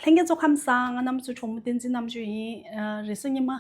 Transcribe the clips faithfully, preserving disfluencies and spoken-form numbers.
ལྷན་རྒྱས་ཚོ་ཁམས་བཟང་། ང་རྣམ་པ་ཚོའི་གྲོགས་མོ་བསྟན་འཛིན་རྣམ་དཔྱོད་ཡིན། ཨ། རེས་གཟའ་ཉི་མ་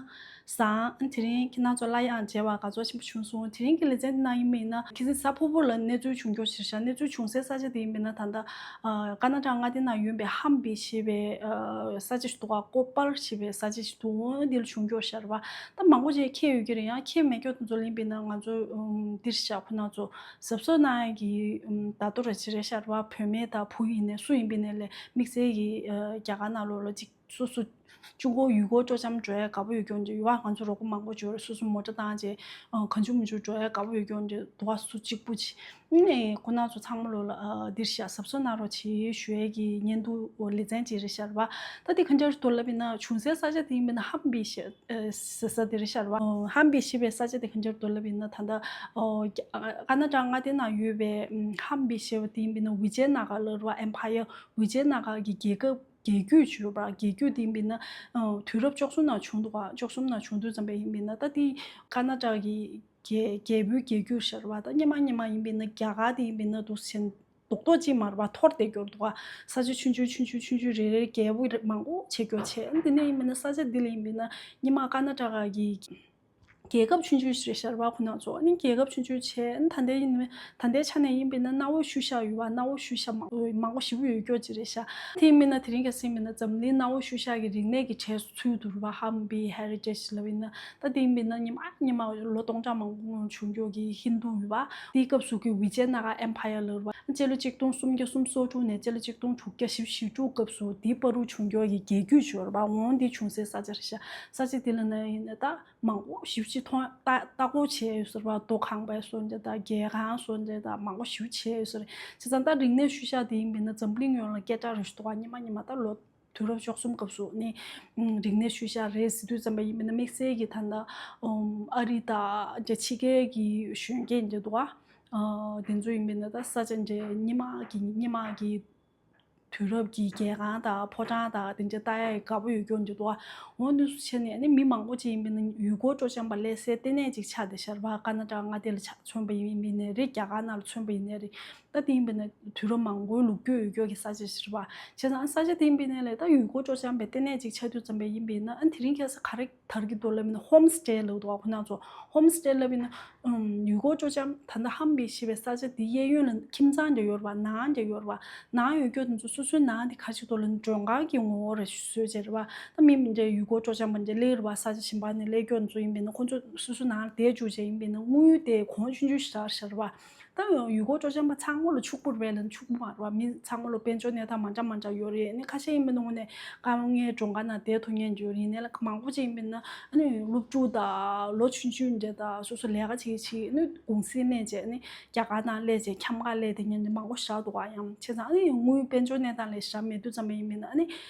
བཟང་། དེ་རིང་ཁྱེད་རང་ཚོ་སླར་ཡང་མཇལ་བ་དགའ་ཚོར་ཆེན་པོ་བྱུང་སོང་། དེ་རིང་གི་ལེ་ཚན་འདི་ནང་ཡིན་པ་ཡིན་ན། ཁ་སང་གཟའ་ཕུར་བུ་ལ་གནས་ཚུལ་བྱུང་སྐྱོ་ཞིག་རེད་ཤག་གནས་ཚུལ་བྱུང་སའི་ས་ཆ་དེ་ཡིན་པ་ཡིན་ན། ད་ལྟ་ཨ་ཀར་ན་ཊ་ཀ་མངའ་སྡེ་ནང་ཡོད་པའི་ཧམ་པི་ཞེས་པའི་ཨ་ས་ཆ་ཞིག་འདུག་ག་ཀོ་པར་ཞེས་པའི་ས་ཆ་ཞིག་འདུག་འོ་འདི་ལ་བྱུང་སྐྱོ་ཤར་བ། ད་མང་པོ་ཅིག་མཁྱེན་ཡོད་ཀྱི་རེད། ཡང་མཁྱེན་མེད་སྐྱོ་དེ་ཚོ་ལ་ཡིན་པ་ཡིན་ན། ང་ཚོ་ཨམ་འདིར་ཤག་ཁོ་ན་ཚོ་གཟབ་གཟབ་གནང་ཡ་གི་ཨམ་བརྡ་ཐོ་ར་ཅིག་རེད་ཤག་རེད་བ། བུད་མེད་དང་བུ་ཡིན་ནའི་སུ་ཡིན་པ་ཡིན་ནའི་ལས་དམིགས་བསལ་གྱི་ཨ་རྒྱ་གར་ནང་ལོགས་ལ་ཅིག་སོ་སོ་གཅིག་པོ་ཡུལ་སྐོར་སྤྲོ་འཆམ་འགྲོ་ཡ་དགའ་པོ་ཡོད་སྐྱོ་འདི་ཡོད་བ། ང་ཚོ་རོགས་པ་མང་པོ་ཅིག་ཡོད་རེད། སོ་སོ་མོ་ཊ་བཏང་བྱས་ཨ་གང་བྱུང་མང་བྱུང་འགྲོ་ཡ་དགའ་པོ་ཡོད་སྐྱོ་འདི་འདུག་བ། སུ་གཅིག་པུ་ཅིག་ནས་ཁོ་ན་ཚོ་ཚང་མ་ལོགས་ལ་ཨ་འདིར་ཤག་གཟབ་གཟབ་གནང་རོགས་བྱེད་ཞུ་ཡ་གི་བརྙན་ཐུང་ལེ་ཚན་ཅིག་རེད་ཤག་རེད་བ། ད་འདི་གང་ཅིའི་དོན་ལ་ཡིན་ན། བྱུང་སའི་ས་ཆ་དེ་ཡིན་པ་ཡིན་ན་ཧམ་པི་ཞེས་ཨ་ཟེར་ས་དེ་རེད་ཤག་རེད་བ། ཨོ། ཧམ་པི་ཞེས་པའི་ས་ཆ་དེ་གང་ཅིའི་དོན་ལ་ཡིན་ན། ད་ལྟ་ཨོ་ཀར་ན་ཊ་ཀ་མངའ་སྡེ་ནང་ཡོད་པའི་ཨམ་ཧམ་པི་ཞེས་པ་དེ་ཡིན་པ་ཡིན་ན། བི་ཇེ་ནཱ་ག་ལ་རེད་བ། ཨེམ་ཕ་ཡར། བི་ཇེ་ནཱ་ག་གི་རྒྱལ་ཁབ་རྒྱལ་རྒྱུད་ཅིག་ཡོད་པ། རྒྱལ་རྒྱུད་དེ་ཡིན་པ་ཡིན་ན་ཨོ་དུས་རབས་བཅུ་གསུམ་ནང་བྱུང་འདུག་ག་བཅུ་གསུམ་ནང་བྱུང་དུས་ཙམ་པ་ཡིན་པ་ཡིན་ན། ད་དེ་ཀར་ན་ཊ་ཀ་གི་རྒྱལ་རྒྱལ་པོའི་རྒྱལ་རྒྱུད་ཤར་བ། ད་སྔོན་མ་སྔོན་མ་ཡིན་པ་ཡིན་ན་རྒྱ་གར་དེ་ཡིན་པ་ཡིན་ན་འདུག་སེ་རྡོག་རྡོག་ཅིག་མ་རེད་བ། འཐོར་བསྡད་ཀྱི་ཡོད་རེད་འདུག་ག་ས་ཆ་ཆུང་ཆུང་ཆུང་ཆུང་ཆུང་ཆུང་རེ་རེར་རྒྱལ་པོ་མང་པོ་བྱེད་ཀྱི་ཡོད་བྱས། འདི་ནས་ཡིན་པ་ཡིན་ན་ས་ཆ་འདི་ལ་ཡིན་པ་ཡིན་ན་སྔོན་མ་ཀར་ན་ཊ་ཀ་གི་རྒྱལ་ཁབ་ཆུང་ཆུང་ཞིག་རེད་ཤག་རེད་བ། ཁོ་ན་ཚོ་ཨ་ནི་རྒྱལ་ཁབ་ཆུང་ཆུང་བྱས། ཨ་ནི་ད་ལྟའི་ཡིན་ན་ད་ལྟའི་ཆ་ནས་ཡིན་པ་ཡིན་ན་གནའ་བོའི་ཤུལ་བཞག་ཡོད་བ། གནའ་བོའི་ཤུལ་བཞག་མང་མང་པོ་ཞེ་པོ་ཡོད་ཀྱོག་ཅིག་རེད་ཤག་དེ་ཡིན་པ་ཡིན་ན་དེ་རིང་ཁ་སང་ཡིན་པ་ཡིན་ན་འཛམ་གླིང་གནའ་བོའི་ཤུལ་བཞག་གི་རིག་གནས་ཀྱི་གྲས་སུ་ཚུད་འདུག་རེད་བ། ཧམ་པི་ཧེ་རི་ཊེཇ་ལབ་ཡིན་ན། ད་དེ་ཡིན་པ་ཡིན་ན་སྔོན་མ་སྔོན་མ་ལོ་སྟོང་ཕྲག་མང་པོ་སྔོན་བྱུང་ཀྱོག་གི་ཧིན་དུ་ཡོད་བ། དེའི་སྐབས་སུ་གི་བི་ཇེ་ནཱ་ག་ཨེམ་ཕ་ཡར་ལབ་རེད་བ། སྤྱི་ལོ་ཆིག་སྟོང་སུམ་བརྒྱ་སུམ་ཅུ་སོ་དྲུག་ནས་སྤྱི་ལོ་ཆིག་སྟོང་དྲུག་བརྒྱ་བཞི་བཅུ་ཞེ་དྲུག་སྐབས་སུ་དེའི་བར་དུ་བྱུང་ཀྱོག་གི་རྒྱལ་རྒྱུད་ཅིག་ཡོད་རེད་བ། འོ་འདི་བྱུང་སའི་ས་ཆ་རེད་ཤག་ས་ཆ་དེ་ལ་ན་ཡིན་ན་ད་མང་པོ་ཞེ་པོ་ཅིག་མཐོང་ལྟ་ལྟ་སྐོར་བྱས་ཡོད་ཟེར་བ། མདོ་ཁང་པ་བཟོ་འདྲ་དང་རྒྱལ་ཁང་བཟོ་འདྲ་དང་མང་པོ་ཞེ་པོ་བྱས་ཡོད་ཟེར། བྱས་ཙང་ད་རིག་གནས་ཤུལ་བཞག་དེ་ཡིན་པ་ཡིན་ན་འཛམ་གླིང་ཡོངས་ལ་སྐད་གྲགས་རེད་ཤག་འདུག་ག་སྔོན་མ་སྔོན་མ་ད་ལོ་དུས་རབས་བཅུ་གསུམ་སྐབས་སུ་ནི་རིག་གནས་ཤུལ་བཞག་རེད་ཟེར་དུས་ཙམ་པ་ཡིན་པ་ཡིན་ན། དམིགས་བསལ་གྱི་ད་ལྟ་ཨ་རི་དང་ཕྱི་རྒྱལ་གྱི་གཞོན་སྐྱེས་འདྲ་འདུག་ག་ཨ་དེ་ཚོ་ཡིན་པ་ཡིན་ན་ད་ས་ཆ་འདྲའི་སྔོན་མ་གི་སྔོན་མ་གི་དུས་རབས་ཀྱི་རྒྱལ་ཁང་དང་ཕོ་བྲང་དང་དེ་འདྲ་ལྟ་ཡ་དགའ་པོ་ཡོད་ཀྱོག་འདྲ་འདུག་ག་འོ་འདི་ཚོ་བྱས་ནས་ཨ་ནི་མི་མང་པོ་ཅིག་ཡིན་པ་ཡིན་ན་ཡུལ་སྐོར་སྤྲོ་འཆམ་པ་སླེབས་སའི་ལྟེ་གནས་ཅིག་ཆགས་བསྡད་ཤག་རེད་བ། ཀར་ན་ཊ་ཀ་མངའ་སྡེ་ལ་ཆ་མཚོན་པ་ཡིན་པ་ཡིན་ནའི་རེད། རྒྱ་གར་ནང་ལ་མཚོན་པ་ཡིན་ནའི་རེད། ད་དེ་ཡིན་པ་ཡིན་ན་དུས་རབས་མང་པོའི་ལོ་རྒྱུས་ཡོད་ཀྱོག་གི་ས་ཆ་ཞིག་རེད་བ། བྱས་ཙང་ས་ཆ་དེ་ཡིན་པ་ཡིན་ནའི་ལས་ད་ཡུལ་སྐོར་སྤྲོ་འཆམ་པའི་ལྟེ་གནས་ཅིག་ཆགས་དུས་ཙམ་པ་ཡིན་པ་ཡིན་ན། ཨ་ནི་དེ་རིང་ཁ་སང་ག་རེ་དར་གྱི་འདུག་ལབ་ཡིན་ན་ཧོམ་སི་ཊེ་ལབ་འདུག་ག་ཁོ་ན་ཚོ། ཧོམ་སི་ཊེ་ལབ་ཡིན་ན་ཨམ་ཡུལ་སྐོར་སྤྲོ་འཆམ། ད་ལྟ་ཧམ་པི་ཞེས་པའི་ས་ཆ་དེ་གཡས་གཡོན་ལ་ཁྱིམ་ཚང་འདྲ་ཡོད་རེད་བ། ནང་འདྲ་ཡོད་རེད་བ། ནང་ཡོད་ཀྱོག་དེ་ཚོ་སོ་སོའི་ནང་དེ་ག་ཅིག་ཐོག་ལ་མགྲོན་ཁང་གི་ངོ་བོ་རེ་བཟོས་བྱས་རེད་བ། ད་མི་མི་འདྲ་ཡུལ་སྐོར་སྤྲོ་འཆམ་པ་འདྲ་སླེབས་རེད་བ། ས་ཆ་གཞན་པ་ནས་སླེབས་ཀྱོག་དེ་ཚོ་ཡིན་པ་ཡིན་ན་ཁོ་ཚོ་སོ་སོའི་ནང་ལ་བསྡད་བཅུག་བྱས་ཡིན་པ་ཡིན་ན་དངུལ་དེ་གོང་ཆུང་ཆུང་ཞིག་རག་བཞག་རེད་བ། ད་ཡང་ཡུལ་སྐོར་སྤྲོ་འཆམ་པ་ཚང་མ་ལ་ཕྱུག་པོ་རེད་པས་ལབ་ན་ཕྱུག་པོ་མ་རེད་བ། མི་ཚང་མ་ལ་དཔལ་འབྱོར་གནས་སྟངས་མ་འདྲ་མ་འདྲ་ཡོད་རེད། ཨ་ནི་ཁ་ཤས་ཡིན་པ་ཡིན་ན་དངོས་གནས་དཀའ་ངལ་མགྲོན་ཁང་ནང་བསྡད་ཐུབ་མཁན་ཡོད་རེད། ཡིན་ནའི་ལ་མང་པོ་ཅིག་ཡིན་པ་ཡིན་ན་ཨ་ནི་སློབ་ཕྲུག་དང་ལོ་ཆུང་ཆུང་འདྲ་དང་སོ་སོ་ལས་ཀ་བྱེད་ཀྱི་བྱེད་ཀྱི་ཨ་ནི་གུང་སེང་སླེབས་བྱས། ཨ་ནི་རྒྱ་གར་ནང་སླེབས་བྱས་འཁྱམ་ག་སླེབས་བསྡད་མཁན་འདི་མང་པོ་ཞིག་འདུག་ག་ཡང་བྱས་ཙང་ཨ་ནི་དངུལ་དཔལ་འབྱོར་གནས་སྟངས་ལ་ཞབས་མེད་དུས་ཙམ་པ་ཡིན་པ་ཡིན་ན་ཨ་ནི་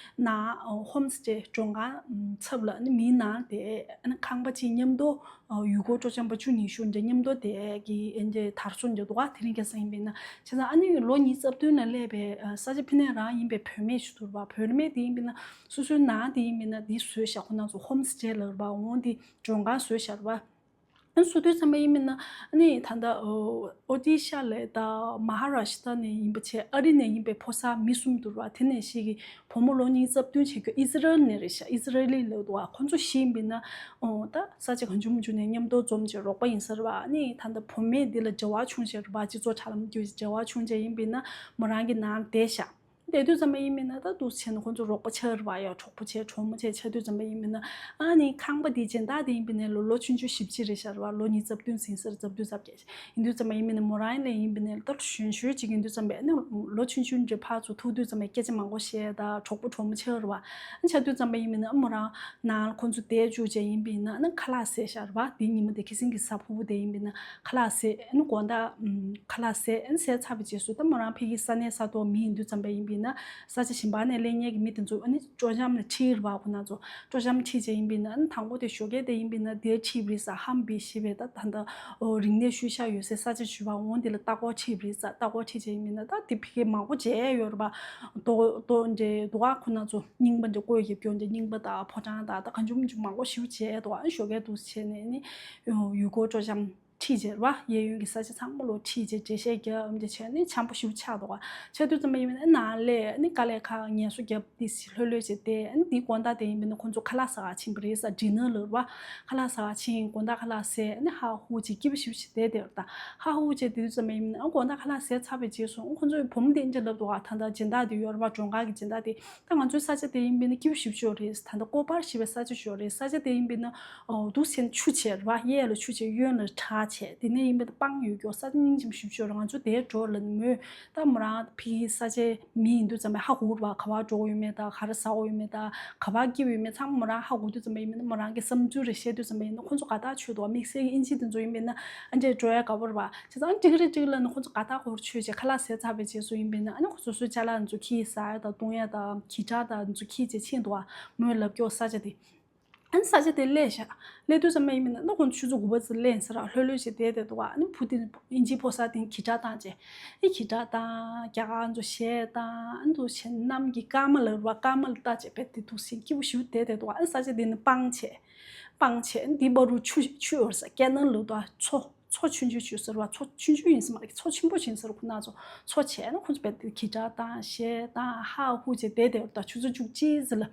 ནང་ཧོམ་སི་ཊེ་མགྲོན་ཁང་ཚབ་ལ་ཨ་ནི་མིའི་ནང་དེ་ཨ་ནི་ཁང་པ་གཅིག་མཉམ་དུ་ཡུལ་སྐོར་སྤྲོ་འཆམ་པ་བཅུ་ཉི་ཤུ་འདྲ་མཉམ་དུ་དེ་གི་ཨེ་འདྲ་དར་སྲོལ་འདྲ་འདུག་ག་དེ་རིང་ཁ་སང་ཡིན་པ་ཡིན་ན། བྱས་ཙང་ཨ་ནི་ལོ་ཉིས་རྩ་བདུན་ལ་སླེབས་པའི་ས་ཆ་ཕ་ནས་རང་ཡིན་པའི་བུད་མེད་ཞིག་འདུག་རེད་བ། བུད་མེད་དེ་ཡིན་པ་ཡིན་ན་སོ་སོའི་ནང་དེ་ཡིན་པ་ཡིན་ན་དེ་བཟོས་བཞག་ཁོ་ན་ཚོ་ཧོམ་སི་ཊེ་ལབ་རེད་བ། འོ་དེ་མགྲོན་ཁང་བཟོས་བཞག་རེད་བ། ཨ་ནི་བཟོ་དུས་ཙམ་པ་ཡིན་པ་ཡིན་ན་ཨ་ནི་ད་ལྟ་ཨོ་ཏི་ཤ་ལ་དང་མ་ཧ་ར་ཤི་ཏྲ་ནས་ཡིན་པ་བྱས། ཨ་རི་ནས་ཡིན་པའི་ཕོ་གསར་མི་གསུམ་འདུག་རེད་བ། དེ་ནས་ཞིག་གི་བུ་མོ་ལོ་ཉིས་རྩ་བདུན་བྱེད་རྒྱུ་ཨི་ཟི་རལ་ནས་རེད་ཤག་ཨི་ཟི་རལ་ལི་ལབ་འདུག་ག་ཁོ་ཚོ་བཞི་ཡིན་པ་ཡིན་ན། ཨོ་ད་ས་ཆ་གང་བྱུང་མང་བྱུང་ནས་མཉམ་དུ་འཛོམས་བྱས་རོགས་པ་ཡིན་ས་རེད་བ། ཨ་ནི་ད་ལྟ་བུད་མེད་འདི་ལ་འབྲེལ་བ་བྱུང་བྱས་རེད་བ། སྤྱི་ཚོགས་དྲ་ལམ་བརྒྱུད་འབྲེལ་བ་བྱུང་བྱས་ཡིན་པ་ཡིན་ན་མོ་རང་གི་ནང་བསྡད་ཤག་བསྡད་དུས་ཙམ་པ་ཡིན་པ་ཡིན་ན་ད་འདུག་བྱས་ན་ཁོ་ཚོ་རོགས་པ་ཆགས་རེད་བ། ཡ་གྲོགས་པོ་བྱས་གྲོགས་མོ་བྱས་ཆགས་དུས་ཙམ་པ་ཡིན་པ་ཡིན་ན། ཨ་ནི་ཁང་པ་འདི་སྦྱིན་བདག་དེ་ཡིན་པ་ཡིན་ན་ལོ་ལོ་ཆུང་ཆུང་བཞི་བཅུ་རེད་ཤག་རེད་བ། ལོ་ཉིས་རྩ་བདུན་ཟིན་ས་རེད། རྩ་བདུན་རྩ་བརྒྱད་ཡིན་དུས་ཙམ་པ་ཡིན་པ་ཡིན་ན་མོ་རང་ལ་ཡིན་པ་ཡིན་ན་ད་གཞོན་གཞོན་ཅིག་ཡིན་དུས་ཙམ་པ་ཨ་ནི་ལོ་ཆུང་ཆུང་འདྲ་ཕར་ཚུར་ཐུག་དུས་ཙམ་པ་སྐད་ཆ་མང་པོ་བཤད་ད་གྲོགས་པོ་གྲོགས་མོ་ཆགས་རེད་བ། ཨ་ནི་ཆགས་དུས་ཙམ་པ་ཡིན་པ་ཡིན་ན་ཨ་མོ་རང་ནང་ཁོ་ཚོ་བསྡད་བཅུག་བྱས་ཡིན་པ་ཡིན་ན་ཨ་ནི་ཁ་ལག་ཟས་ཤག་རེད་བ། དེ་ཉིན་མོ་དེ་ཁ་སང་གི་གཟའ་ཕུར་བུ་དེ་ཡིན་པ་ཡིན་ན་ཁ་ལག་ཟས། ཨ་ནི་དགོང་དག་ཨམ་ཁ་ལག་ཟས། ཨ་ནི་ཟས་ཚར་བའི་རྗེས་སུ་ད་མོ་རང་ཕ་གི་ས་གནས་ས་ཐོག་མི་ཡིན་དུས་ཙམ་པ་ཡིན་པ་ཡིན་ན་ས་ཆ་གཞན་པ་ནས་སླེབས་མཁན་གྱི་མི་དེ་ཚོ་ཨ་ནི་སྤྲོ་འཆམ་ལ་ཁྲིད་རེད་བ། ཁོ་ན་ཚོ་སྤྲོ་འཆམ་ཁྲིད་བྱས་ཡིན་པ་ཡིན་ན་ཨ་ནི་དང་པོ་དེ་ཞོགས་ཀས་དེ་ཡིན་པ་ཡིན་ན་དེར་ཁྲིད་པ་རེད་ས། ཧམ་པི་ཞེས་པའི་ད་ད་ལྟ་ཨོ་རིག་གནས་ཤུལ་བཞག་ཡོད་སའི་ས་ཆ་ཞུ་བ་འོང་དེ་ལ་ལྟ་སྐོར་ཁྲིད་པ་རེད་ས། ལྟ་སྐོར་ཁྲིད་བྱས་ཡིན་པ་ཡིན་ན་ད་དེ་ཕ་གི་མང་པོ་མཇལ་ཡོད་རེད་བ། རྡོ་རྡོ་འདྲའི་རྡོ་ཁ་ཁོ་ན་ཚོ་རྙིང་པ་འདྲ་བརྐོས་ཡོད་ཀྱོག་འདྲ་རྙིང་པ་དང་ཕོ་བྲང་དང་ད་གང་བྱུང་མང་པོ་ཞིག་མཇལ་འདུག་ཨ་ནི་ཞོགས་ཀས་འདུག་བྱས་ནས་ནི་ཡུལ་སྐོར་སྤྲོ་འཆམ། ཁྲིད་བྱས་རེད་བ། གཡས་གཡོན་གྱི་ས་ཆ་ཚང་མ་ལོ་ཁྲིད་བྱས་འགྲེལ་བཤད་རྒྱབ་འདི་བྱས་ནས་འཆམ་པོ་ཞེ་པོ་ཆགས་འདུག་ག་ཆགས་དུས་ཙམ་པ་ཡིན་པ་ནི་ནང་སླེབས་ནི་དཀའ་ལས་ཁག་ངལ་གསོ་རྒྱབ་འདི་ལྷོད་ལྷོད་བྱས་བསྡད། ཨ་ནི་འདི་དགོང་དག་དེ་ཡིན་པ་ནི་ཁོང་ཚོ་ཁ་ལག་ཟ་ག་ཕྱིན་པ་རེད་ས། ཌི་ནར་ལབ་རེད་བ། ཁ་ལག་ཟ་ག་ཕྱིན། དགོང་དག་ཁ་ལག་ཟས། ཨ་ནི་ཧ་ཧུ་བྱས་སྐྱིད་པོ་ཞེ་པོ་ཞིག་བསྡད་བསྡད་རེད་ད། ཧ་ཧུ་བྱས་བསྡད་དུས་ཙམ་པ་ཡིན་པ་ནི་ཨ་དགོང་དག་ཁ་ལག་ཟས་ཚར་བའི་རྗེས་སུ་ཨ་ཁོང་ཚོའི་བུ་མོ་དེ་འདྲ་ལབ་འདུག་ག་ད་ལྟ་སྦྱིན་བདག་དེ་ཡོད་རེད་བ། མགྲོན་ཁང་གི་སྦྱིན་བདག་དེ། ད་ང་ཚོའི་ས་ཆ་དེ་ཡིན་པས་ན་སྐྱིད་པོ་ཞེ་པོ་ཅིག་རེད། ད་ལྟ་ཀོ་པར་ཞེས་པའི་ས་ཆ་ཞིག་ཡོད་རེད། ས་ཆ་དེ་ཡིན་པས་ན་འོ་འདུག་སེ་ཆུ་བྱས་རེད་བ། གཡས་ལ་ཆུ་བྱས། གཡོན་ལ་བྲག་བྱས། དེ་ནས་ཡིན་པས་ན་སྤང་ཡོད་རྒྱུ། ས་ཆ་སྙིང་རྗེ་མོ་ཞེ་པོ་ཅིག་རེད། ང་ཚོ་དེར་འགྲོ་ལབ་ནས་མོས་ད་མོ་རང་ཕ་གི་ས་ཆའི་མི་ཡིན་དུས་ཙམ་པས་ཧ་གོ་རེད་བ། ག་པར་འགྲོ་དགོས་ཡོད་མེད་དང་། ག་རེ་ཟ་དགོས་ཡོད་མེད་དང་། ག་པར་སྐྱིད་པོ་ཡོད་མེད་ཚང་མ་མོ་རང་ཧ་གོ་དུས་ཙམ་པ་ཡིན་པས་ན་མོ་རང་གི་བསམ་ཚུལ་རེ་བཤད་དུས་ཙམ་པ་ཡིན་ན་ཁོང་ཚོ་དགའ་ཐག་ཆོད་འདུག་དམིགས་བསལ་གྱི་དབྱིན་ཇི་དེ་ཚོ་ཡིན་པས་ན་ཨ་འདྲས་འགྲོ་ཡ་དགའ་པོ་རེད་བ། བྱས་ཙང་འགྲིག་རེད་འགྲིག་ལབ་ནས་ཁོང་ཚོ་དགའ་ཐག་ཁོ་རང་ཆོད་བྱས་ཁ་ལག་ཟས་ཚར་བའི་རྗེས་སུ་ཡིན་པས་ན་ཨ་ནི་ཁོ་སོ་སོའི་ཅ་ལག་འཛུགས་ཁྱི་ཟ་ཡ་དང་བཏུང་ཡ་དང་གྱི་ཁྲག་དང་འཛུགས་ཁྱི་བྱས་ཕྱིན་འདུག་བ། མོས་ལབ་ཀྱོག་ས་ཆ་དེ། ཨ་ནི་ས་ཆ་དེ་སླེབས་ཤག་སླེབས་དུས་ཙམ་པ་ཡིན་པས་ན་ཨ་ནི་ཁོང་ཆུ་ཚོད་དགུ་པ་ཙམ་སླེབས་ཟེར་ར། ལྷོད་ལྷོད་བྱས་བསྡད་བསྡད་འདུག་བ། ཨ་ནི་བུ་དེ་དབྱིན་ཇིའི་ཕོ་གསར་དེ་གྱི་ཁྲག་བཏང་བྱས། ཨི་གྱི་ཁྲག་བཏང་། རྒྱ་གར་ཚོ་གཞས་བཏང་། ཨ་ནི་འདུག་བྱས་གནམ་གྱི་སྐར་མ་ལབ་ར་བ། སྐར་མ་ལ་ལྟ་བྱས་བསྡད་དེ་འདུག་སེ་སྐྱིད་པོ་ཞེ་པོ་བསྡད་བསྡད་འདུག་བ། ཨ་ནི་ས་ཆ་དེ་ནི་སྤང་བྱས། སྤང་བྱས། འདི་བར་དུ་ཆུ་ཆུ་ཡོད་ས། ཀེ་ནལ་ལབ་འདུག་བ། མཚོ། མཚོ་ཆུང་ཆུང་ཆུ་ཟེར་བ། མཚོ་ཆུང་ཆུང་ཡིན་ས་མ་རེད། མཚོ་ཆེན་པོ་ཡིན་ཟེར། ཁོ་ན་ཚོ་མཚོ་བྱས་ན་ཁོ་ཚོ་རྦད་དེ་གྱི་ཁྲག་བཏང་། གཞས་བཏང་། ཧ་ཧུ་བྱས་བསྡད་བསྡད་རེད་ད། ཆུ་ཚོད་བཅུ་གཅིག་ཙམ་ལ་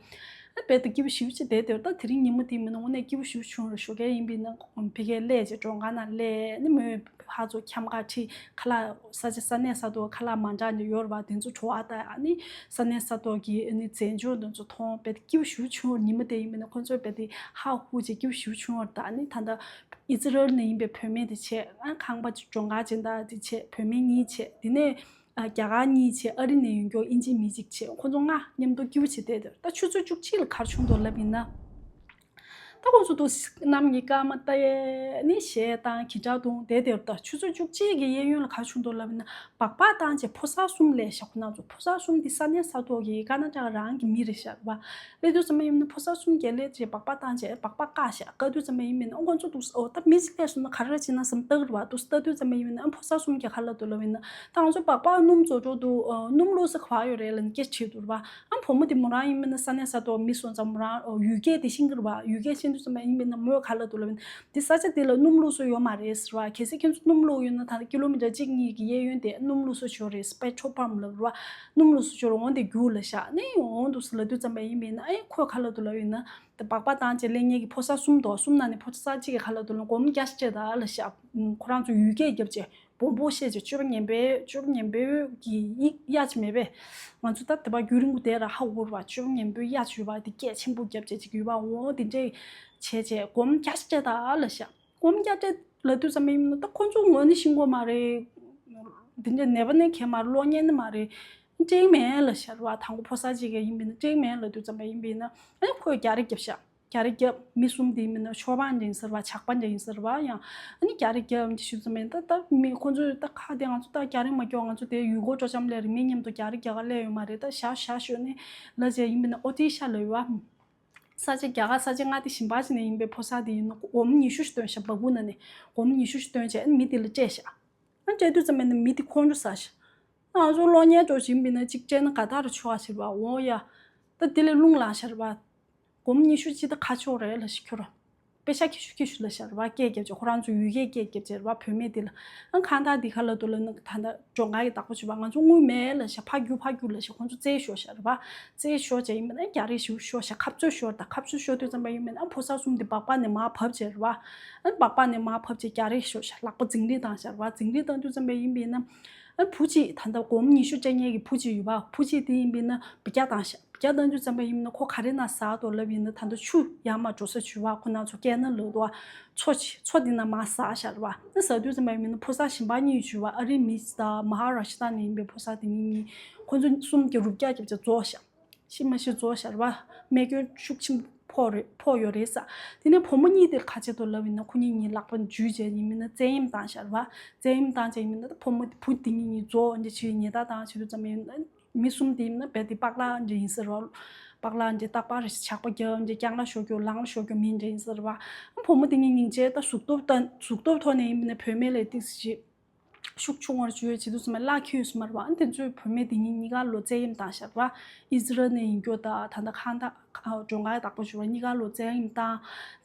རྦད་དེ་སྐྱིད་པོ་ཞེ་པོ་ཅིག་བསྡད་བསྡད་རེད་ད། དེ་རིང་ཉིན་མོ་དེ་མིན་ན་དངོས་གནས་སྐྱིད་པོ་ཞེ་པོ་བྱུང་རེད། ཞོགས་ཀས་ཡིན་པས་ན་ཕ་གིར་སླེབས་བྱས་མགྲོན་ཁང་ནང་སླེབས་ནས་མོས་ཕར་ཚུར་འཁྱམ་ག་ཁྲིད། ཁ་ལག་ས་ཆ་ས་གནས་ས་ཐོག་ཁ་ལག་མ་འདྲ་འདྲ་ཡོད་རེད་བ། དེ་ཚོ་བྲོ་བ་ལྟ། ཨ་ནི་ས་གནས་ས་ཐོག་གི་ཨ་ནི་རྫས་སྦྱོར་དེ་ཚོ་མཐོང་། རྦད་དེ་སྐྱིད་པོ་ཞེ་པོ་བྱུང་རེད། ཉིན་མོ་དེ་ཡིན་པས་ན་ཁོ་ཚོ་རྦད་དེ་ཧ་ཧུ་བྱས་སྐྱིད་པོ་ཞེ་པོ་བྱུང་བ་རེད་ད། ཨ་ནི་ད་ལྟ་ཨི་ཛི་རལ་ནས་ཡིན་པའི་བུད་མེད་དེ་བྱས། ཨ་ཁང་པ་མགྲོན་ཁང་སྦྱིན་བདག་དེ་བྱས། བུད་མེད་གཉིས་བྱས། དེ་ནས་ཨ་རྒྱ་གར་གཉིས་བྱས། ཨ་རི་ནས་ཡོང་མཁན་དབྱིན་ཇི་མི་གཅིག་བྱས། ཁོ་ཚོ་ལྔ་མཉམ་དུ་སྐྱིད་པོ་བྱས་བསྡད་འདུག་ད་ཆུ་ཚོད་བཅུ་གཅིག་ལ་ག་རེ་བྱུང་འདུག་ལབ་ཡིན་ན། ད་ཁོ་ཚོ་འདུག་སེ་གནམ་གྱི་སྐར་མ་ལྟ་ཡས་ནི་གཞས་བཏང་། གྱི་ཁྲག་བཏུང་བསྡད་བསྡད་འདུག་ད་ཆུ་ཚོད་བཅུ་གཅིག་གི་གཡས་གཡོན་ལ་ག་རེ་བྱུང་འདུག་ལབ་ཡིན་ན། སྦག་སྦག་བཏང་བྱས་ཕོ་གསར་གསུམ་སླེབས་ཤག་ཁོ་ན་ཚོ། ཕོ་གསར་གསུམ་འདི་ས་གནས་ས་ཐོག་གི་ཀ་ན་ཊ་ཀ་རང་གི་མི་རེད་ཤག་རེད་བ། སླེབས་དུས་ཙམ་པ་ཡིན་ན་ཕོ་གསར་གསུམ་གྱིས་སླེབས་བྱས་སྦག་སྦག་བཏང་བྱས་སྦག་སྦག་བཀག་ཤག་བཀག་དུས་ཙམ་པ་ཡིན་པས་ན་ཨ་ཁོང་ཚོ་འདུག་སེ་ཨོ་ད་མི་ཞིག་སླེབས་སོང་ན་ག་རེ་བྱེད་ན་བསམ་སྟག་རེད་བ། འདུག་སེ་ལྟ་དུས་ཙམ་པ་ཡིན་པས་ན་ཨ་ཕོ་གསར་གསུམ་གྱིས་ག་རེ་ལབ་འདུག་ལབ་ཡིན་ན། ད་ང་ཚོ་སྦག་སྦག་སྣུམ་བཟོ་འགྲོ་འདུག་ཨ་སྣུམ་བླུགས་ས་ག་པར་ཡོད་རེད་ལབ་ནས་སྐད་དྲིས་འདུག་རེད་བ། ཨ་བུ་མོ་དེ་མོ་རང་ཡིན་པས་ན་ས་གནས་ས་ཐོག་མི་སོང་ཙང་མོ་རང་ཨོ་ཡུལ་སྐད་དེ་ཤེས་ཀྱི་རེད་བ། ཡུལ་སྐད་ཤེས་དུས་ཙམ་པ་ཡིན་པས་ན་མོས་ག་རེ་ལབ་འདུག་ལབ་ཡིན་ན། འདི་ས་ཆ་འདི་ལ་སྣུམ་བླུགས་ས་ཡོད་མ་རེད་ཟེར་བ། གལ་སྲིད་ཁྱེད་ཚོ་སྣུམ་བླུགས་ཡོད་ན་ད་ལྟ་ཀི་ལོ་མི་ཊར་གཅིག་གཉིས་ཀྱི་གཡས་གཡོན་དེ་སྣུམ་བླུགས་ས་ཅིག་ཡོད་རེད། པེ་ཊྲོལ་པམ་ལབ་རེད་བ། སྣུམ་བླུགས་ས་ཅིག་ཡོད་རེད། འོང་དེ་རྒྱུགས་ལབ་ཤག་ནི་འོང་འདུག་སེ་ལབ་དུས་ཙམ་པ་ཡིན་པས་ན་ཨེ་ཁོས་ག་རེ་ལབ་འདུག་ལབ་ཡིན་ན། དེ་སྦག་སྦག་བཏང་བྱས་སླེབས་མཁན་གྱི་ཕོ་གསར་གསུམ་འདུག་གསུམ་ནང་ནས་ཕོ་གསར་གཅིག་གིས་ག་རེ་ལབ་འདུག་ལབ་ན། སྒོར་མོ་བརྒྱ་ཞིག་སྤྲད་དང་ལབ་ཤག་ཁོ་རང་ཚོ་ཡུལ་སྐད་རྒྱབ་བྱས་སྦོམ་སྦོམ་བཤད་བྱས། སྤྱོད་པ་ངན་པའི་སྤྱོད་པ་ངན་པའི་གི་གཡག་ཅིག་མེད་པས། ང་ཚོ་ད་དེ་བ་རྒྱུན་རིང་པོ་བསྡད་ར་ཧ་གོ་ར་བ། སྤྱོད་པ་ངན་པའི་གཡག་ཅིག་ཡོད་པ་དེ་སྐད་ཆེན་པོ་རྒྱབ་བྱས་ཅིག་ཡོད་པ། འོ་དེ་འདྲས་བྱས་བྱས་སྒོར་མོ་བརྒྱ་ཞིག་སྤྲད་དང་ལབ་ཤག་སྒོར་མོ་བརྒྱ་སྤྲད་ལབ་དུས་ཙམ་པ་ཡིན་ན་ད་ཁོ་ཚོ་ངོ་ནས་ཤེས་ཀྱི་མ་རེད། དེ་འདྲས་ནད་པ་ནི་གས་མ་རེད། གློག་བརྙན་ནི་མ་རེད། སྤྲད་མེད་ལབ་ཤག་ར་བ། དང་པོ་ཕོ་གསར་གཅིག་གིས་ཡིན་པས་ན་སྤྲད་མེད་ལབ་དུས་ཙམ་པ་ཡིན་པས་ན་ཨ་ནི་ཁོས་རྒྱག་རེས་རྒྱབ་ཤག་རྒྱག་རེས་རྒྱབ། མི་གསུམ་དེ་མིན་ན་ཤོ་པ་འདྲ་ཡིན་ཟེར་བ། ཇག་པ་འདྲ་ཡིན་ཟེར་བ། ཡང་ཨ་ནི་རྒྱག་རེས་རྒྱབ་འདི་ཞུ་ཙམ་མིན། ད་ད་མི་ཁོ་ཚོས་ད་ཁ་དེ་ང་ཚོ་ད་རྒྱག་རེས་མ་རྒྱོབ། ང་ཚོ་དེ་ཡུལ་སྐོར་སྤྲོ་འཆམ་སླེབས་རེད། མི་མཉམ་དུ་རྒྱག་རེས་རྒྱག་ག་སླེབས་ཡོད་མ་རེད། ད་བཞག་བཞག་ཞོག་ནི་ལབ་བྱས་ཡིན་པས་ན་ཨོ་ཏི་ཤ་ལབ་ཡོད་བ། ས་ཆ་རྒྱ་གར་ས་ཆ་མངའ་སྡེ་གཞན་པ་ཞིག་ནས་ཡིན་པའི་ཕོ་གསར་དེ་ཡིན་ན་སྒོར་མོ་ཉི་ཤུ་ཞིག་བཏོན་ཤག་སྦ་ཁུག་ནང་ནས་སྒོར་མོ་ཉི་ཤུ་ཞིག་བཏོན་བྱས་ཨ་ནི་མི་དེ་ལ་སྤྲད་ཤག་ཨ་སྤྲད་དུས་ཙམ་པ་ནི་མི་དེ་ཁོང་ཁྲོ་ཟ་ཤག་ང་ཚོ་གློག་བརྙན་འདྲ་ཞིག་ཡིན་པས་ན་གཅིག་སྤྲད་ན་ག་ད་རུ་ཆོག་ཨ་ཟེར་བ། འོ་ཡ། ད་དེ་ལས་རླུང་ལངས་ཤག་ར་བ། སྒོར་མོ་ཉི་ཤུ་ཅིག་ད་ག་ཆོག་རེད་ལབ་ཤག་ཁྱོད་རང་། པེ་ཤ་ཁྱི་ཤུ་ཁྱི་ཤུ་ལབ་ཤག་ར་བ། སྐད་རྒྱབ་བྱས་ཁོ་རང་ཚོ་ཡུལ་སྐད་སྐད་རྒྱབ་བྱས་ར་བ། བུད་མེད་དེ་ལ། ཨ་ཁ་བཏགས་འདི་ག་ལབ་འདུག་ལབ་ན་ད་ལྟ་མགྲོན་ཁང་གི་བདག་པོ་ཞུ་བ། ང་ཚོ་དངུལ་མེད་ལབ་ཤག་ཕར་རྒྱུག་ཕར་རྒྱུག་ལབ་ཤག་ཁོང་ཚོ་རྩེད་ཤོར་ཤག་ར་བ། རྩེད་ཤོར་བྱས་ཡིན་པས་ན་རྒྱག་རེས་ཞེ་པོ་ཤོར་ཤག་ཁ་རྩོད་ཤོར། ད་ཁ་རྩོད་ཤོར་དུས་ཙམ་པ་ཡིན་པས་ན་ཨ་ཕོ་གསར་གསུམ་དེ་སྦག་སྦག་ནས་མར་བབས་བྱས་ར་བ། ཨ་སྦག་སྦག་ནས་མར་བབས་བྱས་རྒྱག་རེས་ཤོར་ཤག་ལག་པ་འཛིང་རེས་བཏང་ཤག་ར་བ། འཛིང་རེས་བཏང་དུས་ཙམ་པ་ཡིན་པས་ན། ཨ་བུ་གཅིག་ད་ལྟ་སྒོར་མོ་ཉི་ཤུ་སྤྲད་མཁན་གྱི་བུ་གཅིག་ཡོད་པ། བུ་གཅིག་དེ་ཡིན་པས་ན་བརྒྱ་བཏང་ཤག་བརྒྱ་བཏང་དུས་ཙམ་པ་ཡིན་ན་ཁོ་ག་རེ་ན་ཟ་འདུག་ལབ་ཡིན་ན་ད་ལྟ་ཆུ་ཡར་མར་འགྲོ་ས་ཞུ་བ། ཁོ་ན་ཚོ་སྐད་ན་ལོ་འདུག་བ། མཚོ་ཆེ་མཚོ་འདི་ན་མར་ཟ་ཤག་ར་བ། ཨ་ཟ་དུས་ཙམ་པ་ཡིན་ན་ཕོ་གསར་གཞན་པ་གཉིས་ཞུ་བ། ཨ་རིའི་མི་ཞིག་དང་མ་ཧ་ར་ཤི་ཏ་ནས་ཡིན་པའི་ཕོ་གསར་དེ་གཉིས་གཉིས། ཁོ་ཚོ་གསུམ་གྱིས་རུབ་རྒྱག་རྒྱབ་བྱས་རྫོགས་ཤག་ཤི་མ་ཤི་རྫོགས་ཤག་ར་བ། རྨས་སྐྱོན་ཤུགས་ཆེན་པོ་ཕོག་རེད། ཕོག་ཡོད་རེད་ས། དེ་ནས་བུ་མོ་གཉིས་དེ་ག་བྱེད་འདུག་ལབ་ཡིན་ན་ཁོ་གཉིས་གཉིས་ལག་པ་འཇུས་བྱས་ཡིན་མིན་ན་བཙན་གཡེམ་བཏང་ཤག་ར་བ། བཙན་གཡེམ་བཏང་བྱས་ཡིན་མིན་ན་བུ་མོ་བུ་དེ་གཉིས་གཉིས་རྫོགས་འདི་བྱས་ཉེས་རྡུང་བཏང་བྱེད་དུས་ཙམ་ཡིན་ན། མི་གསུམ་དེ་ཡིན་ན་རྦད་དེ་པགས་ལག་འདྲ་ཡིན་ཟེར་བ། པགས་ལག་འདྲ་རྟག་པར་ཞགས་པ་རྒྱབ་འདྲ་རྐྱང་ལག་ཤོར་རྒྱུ་ལང་ལ་ཤོར་རྒྱུ་མི་འདྲ་ཡིན་ཟེར་བ། བུ་མོ་དེ་གཉིས་སྙིང་རྗེ་ད་གཟུགས་སྟོབས་ད་གཟུགས་སྟོབས་ཐོག་ནས་ཡིན་ན་བུད་མེད་ལས་ཏིག་ཙི་ཤུགས་ཆུང་བར་བྱུང་ཡོད་བྱེད་དུས་ཙམ་པ་བརླག་འཁྱེར་ཡོད་ས་མ་རེད་བ། ཨ་དེ་ཚོས་བུད་མེད་དེ་གཉིས་གཉིས་ཀ་ལོ་བཙན་གཡེམ་བཏང་ཤག་ར་བ། ཨི་ཟི་རལ་ནས་ཡིན་རྒྱུ་ད་ད་ལྟ་ཁང་ད་མགྲོན་ཁང་བདག་པོ་ཞུ་བ་གཉིས་ཀ་ལོ་བཙན་གཡེམ་བཏང་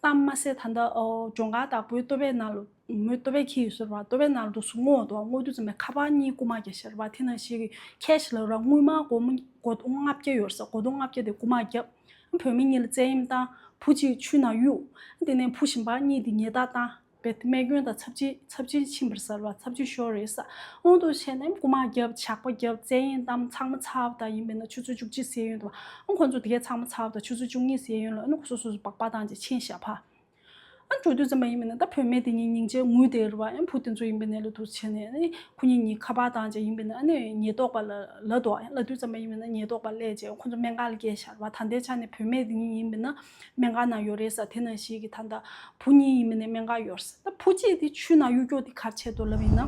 བཏང་མ་ཟད་ད་ལྟ་མགྲོན་ཁང་བདག་པོའི་ལྟོ་ཕད་ནང་ལོ། མོས་ལྟོ་ཕད་འཁྱེར་ཡོད་ཟེར་བ། ལྟོ་ཕད་ནང་ལ་འདུག་སེ་སྔོ་འདུག་སྔོ་དུས་ཙམ་པའི་ཁ་པར་གཉིས་རྐུ་མ་བརྒྱབ་ཤག་རེད་པ། དེ་ནང་བཞིན་གྱི་ཁེ་ཤི་ལབ་ར་དངུལ་སྨར་སྒོར་མོ་སྒོར་དོང་ལྔ་བརྒྱ་ཡོད་ས། སྒོར་དོང་ལྔ་བརྒྱ་དེ་རྐུ་མ་བརྒྱབ། བུད་མེད་གཉིས་ལ་བཙན་གཡེམ་བཏང་། བུ་གཅིག་ཆུ་ནང་གཡུགས། དེ་ནས་བུ་གཞན་པ་གཉིས་དེ་ཉལ་ཐ་བཏང་། རྦད་དེ་རྨས་སྐྱོན་དང་ཚབས་ཆེ་ཚབས་ཆེན་ཕྱིན་པ་རེད་ཟེར་བ། ཚབས་ཆེན་ཤོར་རེད་ས། འོ་འདུག་བྱས་ནས་རྐུ་མ་བརྒྱབ། ཇག་པ་བརྒྱབ། བཙན་གཡེམ་བཏང་། ཚང་མ་ཚར་བ་དང་ཡིན་པས་ན་ཆུ་ཚོད་བཅུ་གཅིག་ཟེར་ཡོང་འདུག་ཨ་ཁོང་ཚོ་དེ་གས་ཚང་མ་ཚར་བ་དང་ཆུ་ཚོད་བཅུ་གཉིས་ཟེར་ཡོང་ལ། ཨ་ནི་ཁོ་སོ་སོ་སོ་སྦག་སྦག་བཏང་བྱས་ཕྱིན་བཞག་ཕ། ཨ་འགྲོ་དུས་ཙམ་པ་ཡིན་པས་ན་ད་བུད་མེད་དེ་གཉིས་སྙིང་རྗེ་ངུས་བསྡད་རེད་པ། ཨ་བུ་དེ་ཚོ་ཡིན་པས་ན་ལ་འདུག་བྱས་ནས་ཨ་ནི་ཁོ་གཉིས་གཉིས་ཁ་པར་བཏང་བྱས་ཡིན་པས་ན་ཨ་ནི་ཉེན་རྟོག་པ་ལ་ལབ་འདུག་ཨ་ལབ་དུས་ཙམ་པ་ཡིན་པས་ན་ཉེན་རྟོག་པ་སླེབས་བྱས་ཁོ་ཚོ་སྨན་ཁང་ལ་བསྐྱལ་བཞག་རེད་པ། ད་ལྟའི་ཆ་ནས་བུད་མེད་དེ་གཉིས་ཡིན་པས་ན་སྨན་ཁང་ནང་ཡོད་རེད་ས། དེ་ནང་བཞིན་གྱི་ད་ལྟ་བུ་གཉིས་ཡིན་པས་ན་སྨན་ཁང་ཡོད་རེད་ས། ད་བུ་གཅིག་དེ་ཆུ་ནང་གཡུག་སྐྱོག་དེ་ག་རེ་བྱས་འདུག་ལབ་ཡིན་ན།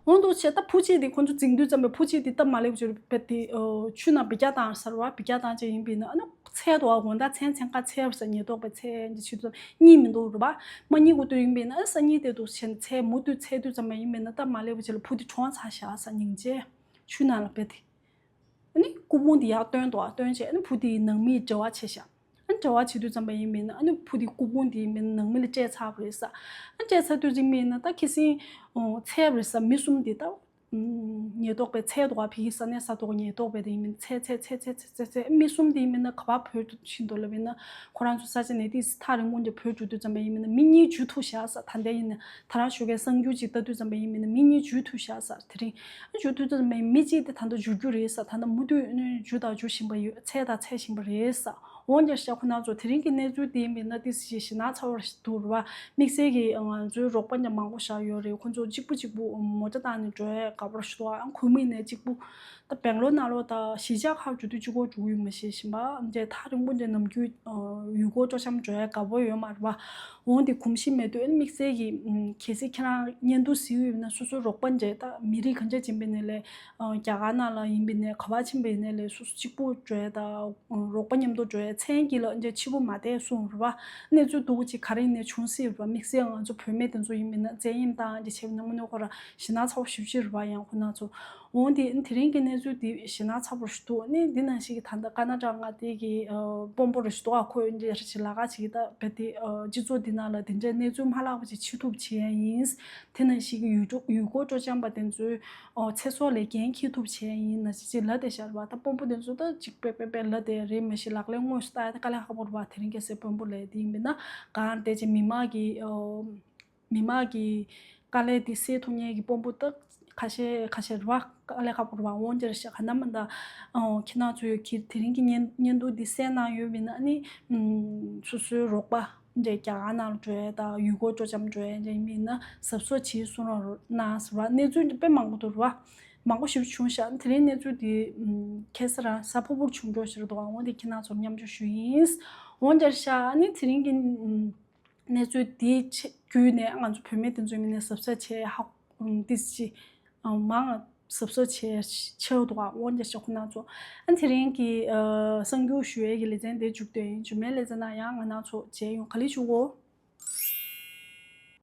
འོ་འདུག་བྱས། ད་བུ་གཅིག་དེ་ཁོ་ཚོ་འཛིང་དུས་ཙམ་པའི་བུ་གཅིག་དེ་སྟབས་མ་ལེགས་པ་ཅིག་རེད་པས། དེ་ཆུ་ནང་འབུད་རྒྱག་བཏང་ཟེར་བ། འབུད་རྒྱག་བཏང་བྱས་ཡིན་པས་ན་ཨ་ནི་འཚོལ་འདུག་ཨ་དགོང་དག་མཚན་མཚན་ཁ་འཚོལ་བ་ས། ཉེན་རྟོག་པས་འཚོལ་འདི་བྱེད་དུས་གཉིད་མི་འདུག་རེད་པ། མ་གཉིད་ཁུག་དུས་ཡིན་པས་ན་ཨ་སང་ཉིན་དེ་འདུག་བྱས་ནས་འཚོལ་མུ་མཐུད་འཚོལ་དུས་ཙམ་པ་ཡིན་པས་ན་སྟབས་མ་ལེགས་པ་ཅིག་ལ་བུ་དེ་གྲོངས་ཚར་བཞག་ས། སྙིང་རྗེ། ཆུ་ནང་ལ་རྦད་དེ། ཨ་ནི་སྐུ་ཕུང་དེ་ཡར་བཏོན་འདུག་ཨ་བཏོན་བྱས་ཨ་ནི་བུ་དེའི་ནང་མིས་འབྲེལ་བ་བྱས་ཤག་ཨ་ནི་འབྲེལ་བ་བྱེད་དུས་ཙམ་པ་ཡིན་པས་ན་ཨ་ནི་བུ་དེའི་སྐུ་ཕུང་དེ་ཡིན་པས་ན་ནང་མི་ལ་སྤྲད་ཚར་བ་རེད་ས། ཨ་ནི་སྤྲད་ཚར་དུས་ཙམ་པ་ཡིན་ན་ད་ཁ་སང་འཚོལ་བ་རེད་ས། མི་གསུམ་དེ་ད་ཉེན་རྟོག་པས་འཚོལ་འདུག་ཨ་ཕ་གི་ས་གནས་ས་ཐོག་ཉེན་རྟོག་པས་དེ་ཡིན་པས་ན་འཚོལ་འཚོལ་འཚོལ་འཚོལ་འཚོལ་འཚོལ། མི་གསུམ་དེ་ཡིན་པས་ན་ག་པར་བྲོས་ཕྱིན་འདུག་ལབ་ཡིན་ན་ཁོ་རང་ཚོ་ས་ཆ་ནས་ཏོག་ཙམ་ཐག་རིང་པོ་འདྲ་བྲོས་འགྲོ་དུས་ཙམ་པ་ཡིན་པས་ན་མི་གཉིས་འཇུ་ཐུབ་བཞག་ས། ད་ལྟ་ཡིན་ན་ད་རང་ཞོགས་ཀས་གསར་འགྱུར་ཅིག་ལྟ་དུས་ཙམ་པ་ཡིན་པས་ན་མི་གཉིས་འཇུ་ཐུབ་བཞག་ས། དེ་རིང་འཇུ་ཐུབ་དུས་ཙམ་པ་ཡིན། མི་གཅིག་དེ་ད་ལྟ་འཇུ་རྒྱུ་རེད་ས། ད་ལྟ་མུ་མཐུད་འཇུ་དང་འཇུ་བཞིན་པ་ཡོད། འཚོལ་དང་འཚོལ་བཞིན་པ་རེད་ས། འོན་ཀྱང་ཤ་ཁོ་ན་ཚོ་དེ་རིང་གི་གནས་ཚུལ་དེ་ཡིན་པས་ན་ཏོག་ཙམ་ཞེད་སྣང་ཚ་བོ་ཞིག་འདུག་རེད་པ། དམིགས་བསལ་གྱི་ང་ཚོའི་རོགས་པ་འདྲ་མང་པོ་ཞིག་ཡོད་རེད། ཁོ་ཚོ་གཅིག་པུ་གཅིག་པུ་མོ་ཊ་བཏང་ནས་འགྲོ་ཡ་དགའ་པོ་ཞིག་འདུག་ཨ་ཁུལ་མིན་ནས་གཅིག་པུ། ད་སྦེང་ལོར་ནང་ལོགས་ད་གཞིས་ཆགས་ཁག་འགྲོ་དུས་གཅིག་པོ་འགྲོ་གི་ཡོད་མ་ཤེས་བཞིན་པ། འདྲ་ཐག་རིང་པོ་འདྲ་ནམ་རྒྱུན་ཡུལ་སྐོར་སྤྲོ་འཆམ་འགྲོ་ཡ་དགའ་པོ་ཡོད་མ་རེད་པ། འོན་ཏེ་གོམས་གཤིས་མེད་དུས་ཨ་ནི་དམིགས་བསལ་གྱི་གལ་སྲིད་ཁྱེད་རང་བརྙན་ཐུང་གཟིགས་ཡོད་ན་སོ་སོའི་རོགས་པ་འདྲ་ད་མི་རིགས་གང་ཅག་ཕྱིན་པ་ཡིན་ནའི་ལས། རྒྱ་གར་ནང་ལ་ཡིན་པ་ཡིན་ནའི་ག་པར་ཕྱིན་པ་ཡིན་ནའི་ལས་སོ་སོ་གཅིག་པུ་འགྲོ་ཡ་ད། རོགས་པ་མཉམ་དུ་འགྲོ་ཡ་མཚན་གྱི་ལ་འདྲ་ཕྱི་པོ་མ་བསྡད་གསུངས་རེད་པ། གནས་ཚུལ་སྡུག་པོ་ཅིག་ག་རེ་ཡིན་ནའི་འབྱུང་སྲིད་རེད་པ། དམིགས་བསལ་ང་ཚོ་བུད་མེད་དེ་ཚོ་ཡིན་པ་ཡིན་ན་བཙན་གཡེམ་བཏང་འདྲ་བྱས་པ་ཡིན་ན་དངོས་གནས་ཁོ་རང་ཞེད་སྣང་ཚ་བོ་ཞེ་པོ་ཅིག་རེད་པ། ཡང་ཁོ་ན་ཚོ། འོན་ཏེ་དེ་རིང་གི་གནས་ཚུལ་འདི་ཞེད་སྣང་ཚ་པོ་ཞིག་འདུག་ཨ་ནི་འདི་ནང་བཞིན་གྱི་ད་ལྟ་ཀ་ན་ཌ་མངའ་སྡེ་གི་དཔོན་པོ་རེ་ཞིག་འདུག་ཨ་ཁོས་འདི་རེ་ཞིག་ལབ་ཁ་ཅིག་གིས་ད་རྦད་དེ་སྤྱི་ཚོགས་འདི་ནང་ལ་འདི་འདྲའི་གནས་ཚུལ་མ་ལྷག་པ་ཅིག་བྱེད་ཐུབ་བྱེད་ཡ་ཡིན། དེ་ནང་བཞིན་གྱི་ཡུལ་གྲོ་ཡུལ་སྐོར་སྤྲོ་འཆམ་པ་དེ་ཚོའི་ཚེ་སྲོག་ལ་འགན་འཁྱེར་ཐུབ་བྱེད་ཡ་ཡིན་ན་ཅིག་ཅིག་ལབ་བསྡད་ཤག་རེད་པ། ད་དཔོན་པོ་དེ་ཚོ་ད་ཅིག་པེ་པེ་པེ་ལབ་བསྡད་རེད་མ་གཞི་ལག་ལེན་དངོས་སུ་བསྟར་ཡ་ད་དཀའ་ལས་ཁག་པོ་རེད་པ། དེ་རིང་ཁ་སང་དཔོན་པོ་ལབ་ཡ་དེ་ཡིན་པ་ཡིན་ན་གང་བསྡད་ཅིག་མི་མང་གི་མི་མང་གི་དཀའ་ལས་དེ་སེལ་ཐུབ་མཁན་གྱི་དཔོན་པོ་ད་ཁ་ཤས་ཁ་ཤས་རེད་པ། དཀའ་ལས་ཁག་པོ་རེད་པ། འོན་ཀྱང་ཤ་ག་ན་མ་ད་ཁྱེད་རང་ཚོས་ཀྱི་དེ་རིང་གི་བརྙན་བརྙན་ཐུང་འདི་གསན་གནང་ཡོད་པ་ཡིན་ན་ཨ་ནི་སོ་སོའི་རོགས་པ་འདྲ་རྒྱ་གར་ནང་ལ་འགྲོ་ཡ་དང་ཡུལ་སྐོར་སྤྲོ་འཆམ་འགྲོ་ཡ་འདྲ་ཡིན་པ་ཡིན་ན་གཟབ་གཟབ་བྱེད་གསུང་རོགས་གནང་ཟེར་བ། གནས་ཚུལ་འདི་དཔེ་མང་པོ་འདུག་རེད་པ། མང་པོ་ཞིག་བྱུང་ཤག་དེ་རིང་གནས་ཚུལ་འདི་ཁ་སང་རང་གཟའ་ཕུར་བུར་བྱུང་འགྲོ་ཞིག་རེད་འདུག་འོན་ཏེ་ཁྱེད་རང་ཚོར་མཉམ་སྤྱོད་ཞུ་ཡིན། འོན་ཀྱང་ཤ་ཨ་ནི་དེ་རིང་གི་གནས་ཚུལ་དེའི་ཆེད་བརྒྱུད་ནས་ང་ཚོ་བུད་མེད་དེ་ཚོའི་མི་ནས་གཟབ་གཟབ་བྱས་ཧ་ཏིས་ཅི་མང་གཟབ་གཟབ་བྱས་ཆེ་བ་འདུག་འོན་ཀྱང་ཤ་ཁོ་ན་ཚོ་ཨ་དེ་རིང་གི་གསར་འགྱུར་ཞུ་ཡས་ཀྱི་ལེ་ཚན་དེ་མཇུག་སྡོད་ཡིན། མཇུག་མའི་ལེ་ཚན་ནང་ཡང་ང་རང་ཚོ་མཇལ་ཡོང་། ག་ལེ་ཞུ་གོ།